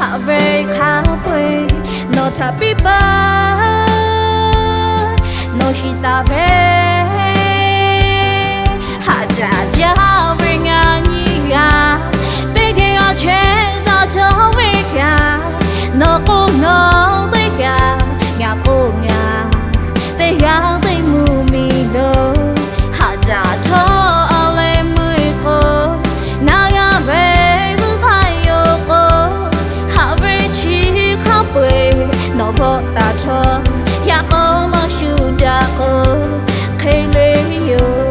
Haꞈ ve hk'a peu-eˬ nawˬ htaꞈ piˇ paˍ, nawˬ shiˍ taˍ ve haꞈ daꞈ jaˇ ve ngaˬ nyi g'a. Teˇ geh g'a chehˇ taˍ cawˇ ve kaꞈ, nawˬ k'o nawˬ teˇ g'aˇ, ngaˬ k'o ngaˬ, teˇ g'aˇ teˇ mvuhˇ miˬ lo haꞈ daꞈ htawˇ a leh meuˇ k'o, naˍ g'a ve vuiˬ k'ai yoˬ k'o, haꞈ ve chi hk'a peu-eˬ nawˬ bvuhꞈ taˍ htawˇ, yaꞈ k'aw maˇ shu daꞈ k'o hk'e le yoˬ.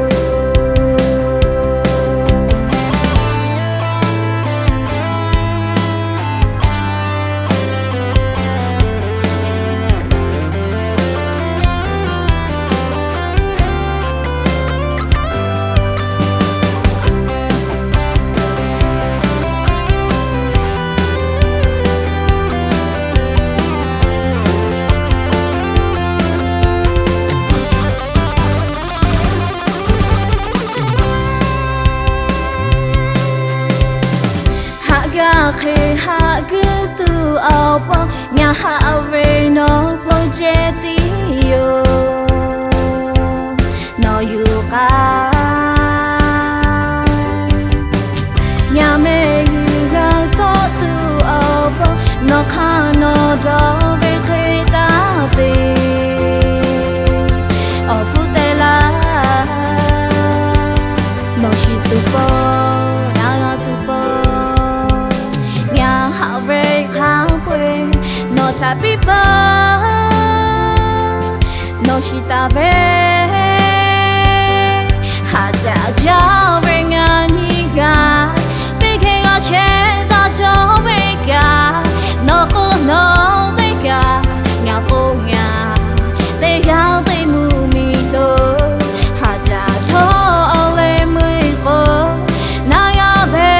Haꞈ gaˇ hk'e haꞈ guiˇ tuˬ awˬ pon, ngaˬ haꞈ ve nawˬ pon ceh tiˉ yoˬ. Nawˬ yuˬ k'ai, ngaˬ mehˆ g'uiˬ g'a tawˆ tuˬ awˬ pon, nawˬ hk'aˇ nawˬ dawˬ ve hk'e taˇ te. Awˬ hpfuhˇ te laˇ, nawˬ shiˍ tuˬ pawˆ, ngaˬ g'a tuˬ pawˆ, ngaˬ haꞈ ve hk'a peu-eˬ nawˬ htaꞈ piˇ paˍ, nawˬ shiˍ taˍ ve haꞈ daꞈ jaˇ ve ngaˬ nyi g'a. Teˇ geh g'a chehˇ taˍ cawˇ ve kaꞈ, nawˬ k'o nawˬ teˇ g'aˇ, ngaˬ k'o ngaˬ, teˇ g'aˇ teˇ mvuhˇ miˬ lo haꞈ daꞈ htawˇ a leh meuˇ k'o, naˍ g'a ve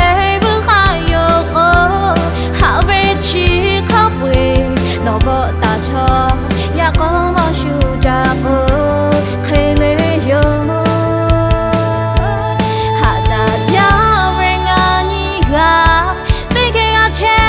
vuiˬ k'ai yoˬ k'o, haꞈ ve chi hk'a peu-eˬ nawˬ bvuhꞈ taˍ htawˇ, yaꞈ k'aw maˇ shu daꞈ k'o hk'e le yoˬ. Haꞈ daꞈ jaˇ ve ngaˬ nyi g'a. Teˇ geh g'a chehˇ